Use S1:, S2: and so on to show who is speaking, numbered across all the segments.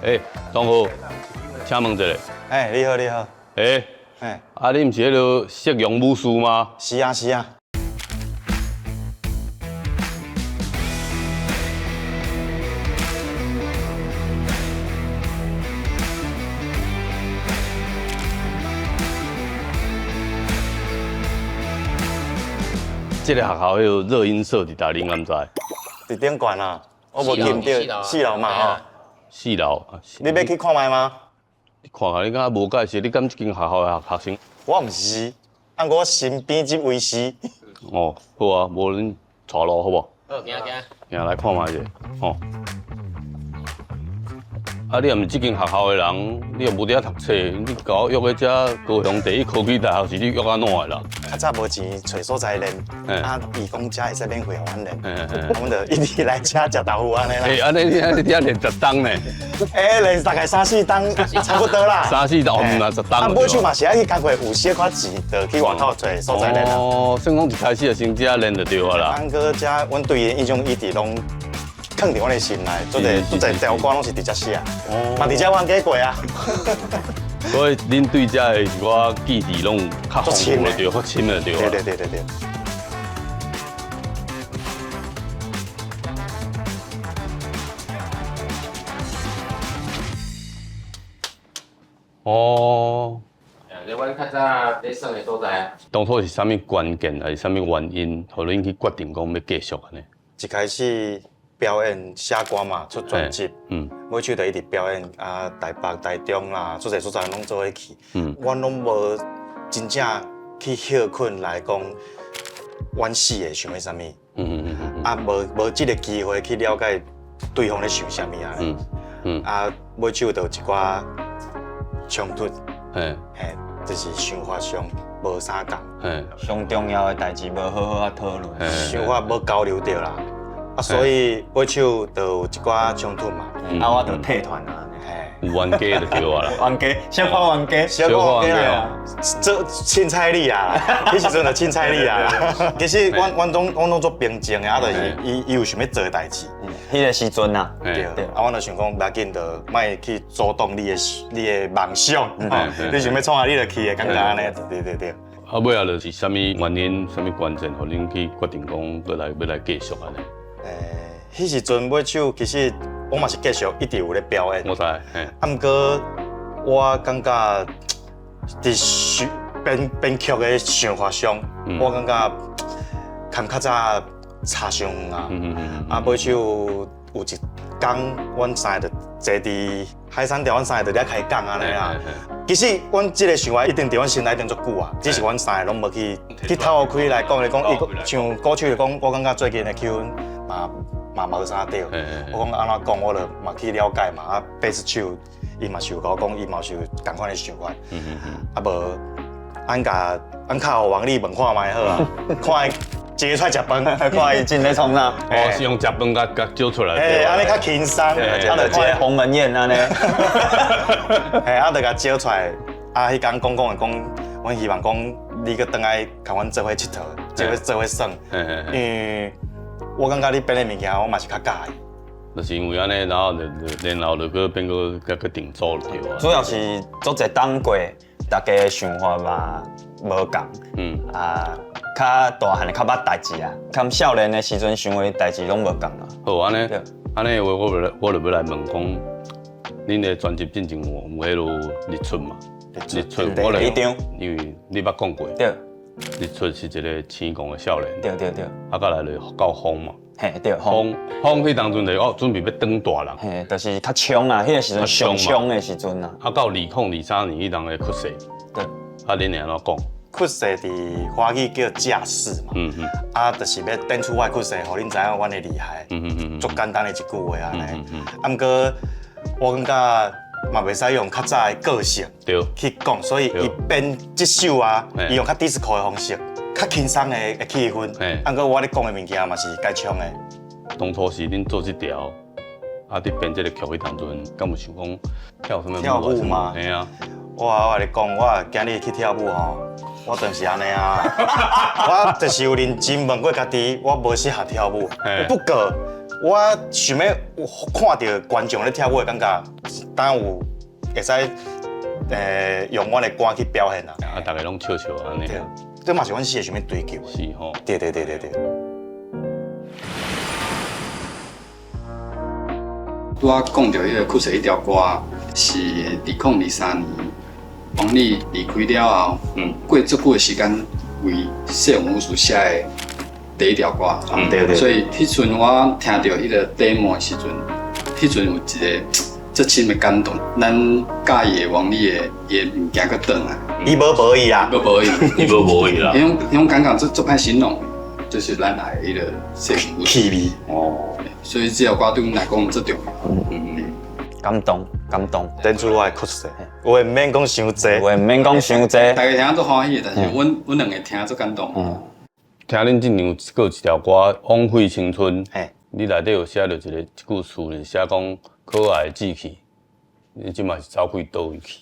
S1: 欸，東豪，請問一下。
S2: 欸，你好，你好。
S1: 欸，
S2: 欸，
S1: 啊，你毋是彼个夕陽武師嗎？
S2: 是啊，是啊。
S1: 這個學校彼个熱音社佇佗，恁敢知？
S2: 佇頂懸啊，我無記著，四樓嘛吼。
S1: 四樓。
S2: 你欲去看覓嗎？
S1: 你看下，你敢無解釋？你敢這間學校的學生？
S2: 我毋是，啊，我身邊這位是。
S1: 哦，好啊，無恁帶路好無？
S3: 好，行行。
S1: 行來看覓者，吼。啊！你也毋是這間學校的人，你又無佇遐讀冊，你共我約去遮高雄第一科技大學，是你約按怎的啦？
S2: 較早無錢揣所在練，啊，伊講遮會使免費予阮練，阮就一直來遮食豆腐按呢啦。
S1: 欸，按呢你按呢佇遐練十冬呢？
S2: 欸，練大概三四冬差不多啦。
S1: 三四冬毋若十冬。
S2: 啊，尾手嘛是愛去工課有小可錢，就去外口揣所在練啦。
S1: 哦，算講一開始就先遮練就對啊啦。
S2: 啊，閣遮，阮對伊的印象一直攏囥佇阮的心內，足濟足濟條歌攏是佇遮寫，嘛佇遮冤家過啊。
S1: 所以恁對遮的一寡記憶攏較豐富就對，較深就對。
S2: 對對對對對。
S1: 哦。
S3: 這阮較早咧耍的所在啊。
S1: 當初是啥物關鍵，還是啥物原因，予恁去決定講欲繼續按呢？
S2: 一開始表演寫歌嘛，出專輯，尾手就一直表演啊，台北、台中啦，足濟所在攏做伙去。阮攏無真正去歇睏來講，阮四个想欲啥物。啊，無無這个機會去了解對方咧想啥物啊。啊，尾手就有一寡衝突。嘿，就是想法上無相仝。
S4: 上重要的代誌無好好仔討論，
S2: 想法無交流著啦。啊，所以尾手就有一寡衝突嘛。
S4: 啊，我就退團啊。
S2: 嘿，
S1: 有冤家就對啊啦。
S4: 冤家，小可冤家，
S2: 小可冤家啊。做凊彩你啊，彼時陣就凊彩你啊。其實阮攏足平靜的，啊，就是伊伊有想欲做的代誌。
S4: 彼个時陣啊，
S2: 對，啊，阮就想講，無要緊，就莫去阻擋你的夢想。你想欲創啥，你就去的，感覺按呢，對對對。
S1: 啊，尾仔就是啥物原因、啥物關鍵，予恁去決定講，閣來欲來繼續按呢？
S2: 彼時陣尾手其實我嘛是繼續一直有咧表演。
S1: 我知，嘿。
S2: 啊，毋過我感覺佇想編編曲的想法上，我感覺含較早差傷遠啊。啊，尾手有一工，阮三个就坐佇海山條，阮三个就佇遐開講按呢啦。其實阮這个想法一定佇阮心內頂足久啊，只是阮三个攏無去去透開來講來講。伊像歌手來講，我感覺最近的氣氛嘛嘛無啥對。我講按怎講，我就嘛去了解嘛。啊，貝斯手伊嘛是有共我講，伊嘛是有仝款的想法。啊無，按共按敲予王力問看覓好啊，看伊一个出來食飯，
S4: 看伊真咧創啥。
S1: 哦，是用食飯共共招出來。
S2: 嘿，按呢較輕鬆，
S4: 啊，就一个鴻門宴按呢。
S2: 嘿，啊，就共招出來。啊，彼工講講的講，阮希望講你閣轉來共阮做伙𨑨迌，做伙做伙耍。因為我感覺你編的物件，我嘛是較佮意。
S1: 就是因為按呢，然後就然後就閣變閣閣閣定組就對啊。
S4: 主要是足濟冬過，大家的想法嘛無仝。啊，較大漢的較捌代誌啊，含少年的時陣想的代誌攏無仝啊。
S1: 好，按呢，按呢話，我就欲來問講，恁的專輯進前有有彼落日出嘛？日出，我
S4: 第一張，
S1: 因為你捌講過。
S4: 對。
S1: 日出是一个青摃的少年。
S4: 對對對。
S1: 啊，閣來就到風嘛。
S4: 嘿，對，
S1: 風風彼當陣就哦，準備欲當大人。
S4: 嘿，就是較衝啊，彼个時陣上衝的時陣啊。
S1: 啊，到2023年彼當的屈世。
S4: 對。
S1: 啊，恁會按怎講？
S2: 屈世佇華語叫架勢嘛。啊，就是欲展出我的屈勢，予恁知影阮的厲害。足簡單的一句話按呢。啊，毋過我感覺嘛袂使用較早的個性去講，所以伊編這首啊，伊用較 disco 的方式，較輕鬆的氣氛。啊，毋過我咧講的物件嘛是該衝的。
S1: 當初是恁做這條，啊，佇編這个曲彼當陣，敢有想講跳啥物舞？
S2: 跳舞嗎？
S1: 嘿啊。
S2: 我我共你講，我今日去跳舞吼，我就是按呢啊。我就是有認真問過家己，我無適合跳舞。不過我想欲看著觀眾咧跳舞的感覺，當有會使用阮的歌去表現啊。
S1: 啊，逐家攏笑笑按呢。
S2: 對，這嘛是阮四个想欲追求的。
S1: 是吼。
S2: 對對對對對。
S5: 拄仔講著彼个曲勢彼條歌是2023年王力離開了後，過足久的時間為謝文武寫的第一條歌。
S2: 對對。
S5: 所以彼陣我聽著彼个 demo 的時陣，彼陣有一个足深的感動。咱佮意的王力的伊的物件閣轉來。
S2: 伊無無伊啊。
S5: 無無伊。
S1: 伊無無伊啦。
S5: 彼種彼種感覺足足歹形容，就是咱愛的彼個謝文武。
S2: 氣味。
S1: 哦。
S5: 所以這條歌對阮來講足重要。
S4: 感動，感動。
S2: 展出我的曲勢，話毋免講傷濟，
S4: 話毋免講傷濟。
S5: 大家聽足歡喜的，但是阮阮兩個聽足感動。
S1: 聽恁進前有閣有一條歌《枉費青春》，你內底有寫著一个一句詞，是寫講可愛的志氣，你這馬是走去佗位去？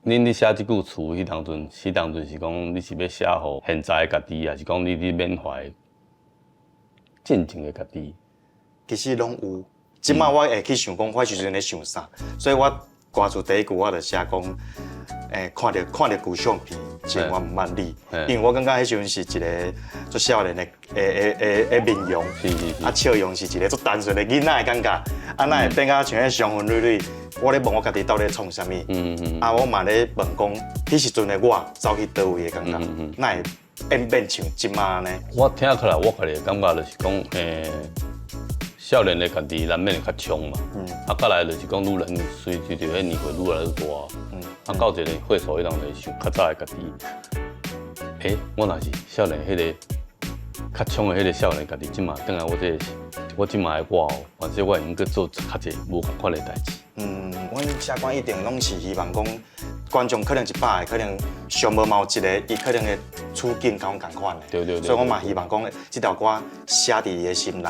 S1: 恁咧寫這句詞，彼當陣，彼當陣是講你是欲寫予現在的家己，抑是講你咧緬懷進前的家己？
S2: 其實攏有。這馬我會去想講，我彼時陣咧想啥，所以我歌詞第一句我就寫講，看著看著舊相片，情我毋捌你，因為我感覺彼時陣是一个足少年的的的的面容，啊笑容是一个足單純的囡仔的感覺，啊哪會變甲像彼傷痕累累？我咧問我家己到底創啥物？啊我嘛咧問講，彼時陣的我走去佗位的感覺，哪會演變像這馬呢？
S1: 我聽起來，我家己的感覺就是講，少年的家己難免會較衝嘛，啊，再來就是講，愈人隨隨著彼年歲愈來愈大，啊，到一个歲數，彼當就會想較早的家己，我若是少年彼个較衝的彼个少年家己，這馬轉來我這个我這馬的我哦，反正我會用閣做較濟無仝款的代誌。
S2: 阮寫歌一定攏是希望講，觀眾可能100个，可能上無嘛有一个，伊可能的處境佮阮仝款的。
S1: 對對對。
S2: 所以我嘛希望講，這條歌寫佇伊的心內，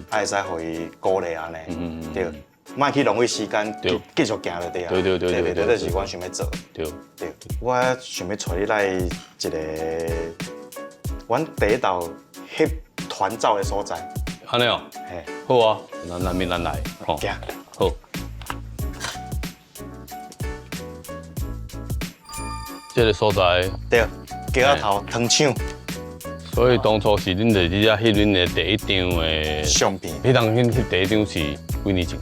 S2: 啊會使予伊鼓勵按呢。對，莫去浪費時間，繼續行就對啊。
S1: 對對對對
S2: 對，這是阮想欲做。
S1: 對。
S2: 對，我想欲帶你來一个，阮第一道翕團照的所在。
S1: 按呢哦。
S2: 嘿。
S1: 好啊，咱咱免咱來。
S2: 行。
S1: 好。這个所在。
S2: 對，街仔頭糖廠。
S1: 所以當初是恁佇遮翕恁的第一張的
S2: 相片。
S1: 彼當恁翕第一張是幾年前？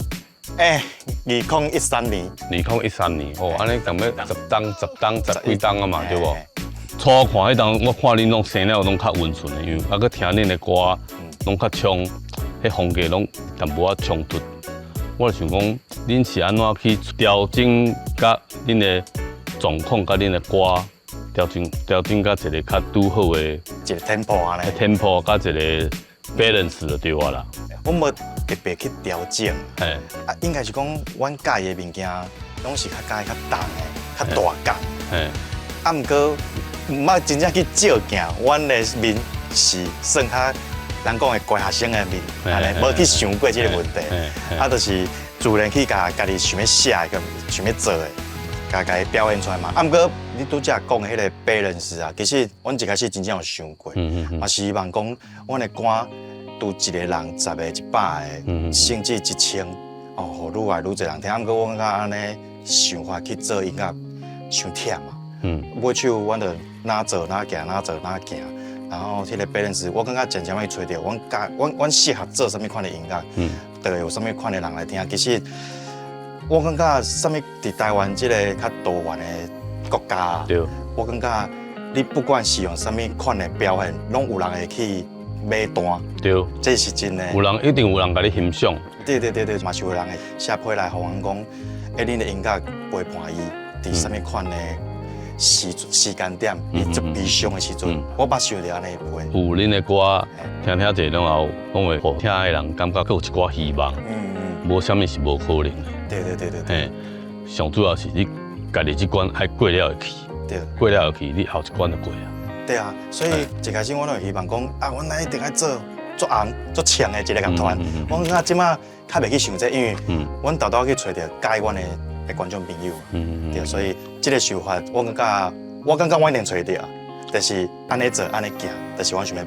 S2: 2013年。
S1: 2013年，哦，按呢共欲十冬、十冬、十幾冬啊嘛，對無？初看彼當，我看恁攏生了攏較溫順的樣，啊，閣聽恁的歌，攏較衝，彼風格攏淡薄仔衝突。我就想講，恁是按怎去調整佮恁的狀況，佮恁的歌調整調整佮一个較拄好的
S2: 一个 tempo 按呢
S1: ，tempo 佮一个 balance 就對啊啦。
S2: 我無特別去調整，啊，應該是講阮佮意的物件，攏是較佮意較重的、較大角。啊，毋過毋捌真正去照鏡，阮的面是算較人講的乖學生的面，按呢無去想過這個問題。啊，就是自然去共家己想欲寫的，佮想欲做的，共共伊表現出來嘛。啊，毋過你拄才講的彼个 balance 啊，其實阮一開始真正有想過，嘛是希望講阮的歌，拄一个人、十个、100个，甚至1000，哦，予愈來愈濟人聽。啊，毋過我感覺按呢想法去做音樂，傷忝啊。尾手阮就哪做哪行，哪做哪行。然後彼个 balance，我感覺漸漸去揣著，阮佮阮阮適合做啥物款的音樂，就會有啥物款的人來聽。其實我感覺啥物佇台灣這个較多元的國家，我感覺你不管是用啥物款的表現，攏有人會去買單。
S1: 對，
S2: 這是真的。
S1: 有人一定有人共你欣賞。
S2: 對對對對，嘛是有人會寫批來予阮講，恁的音樂陪伴伊佇啥物款的時時間點，伊足悲傷的時陣，我捌收著按呢的批。
S1: 有恁的歌，聽聽者攏有，攏會予聽的人感覺閣有一寡希望。無啥物是無可能的。
S2: 對對對對對。
S1: 嘿，上主要是你家己這關愛過了會去。
S2: 對。
S1: 過了會去，你後一關就過啊。
S2: 對啊，所以一開始我攏會希望講，啊，阮來一定愛做足紅、足強的一个樂團。我感覺這馬較袂去想這個，因為阮沓沓去揣著佮意阮的觀眾朋友。對，所以這个想法，我感覺我一定揣著，但是按呢做、按呢行，就是阮想欲賣。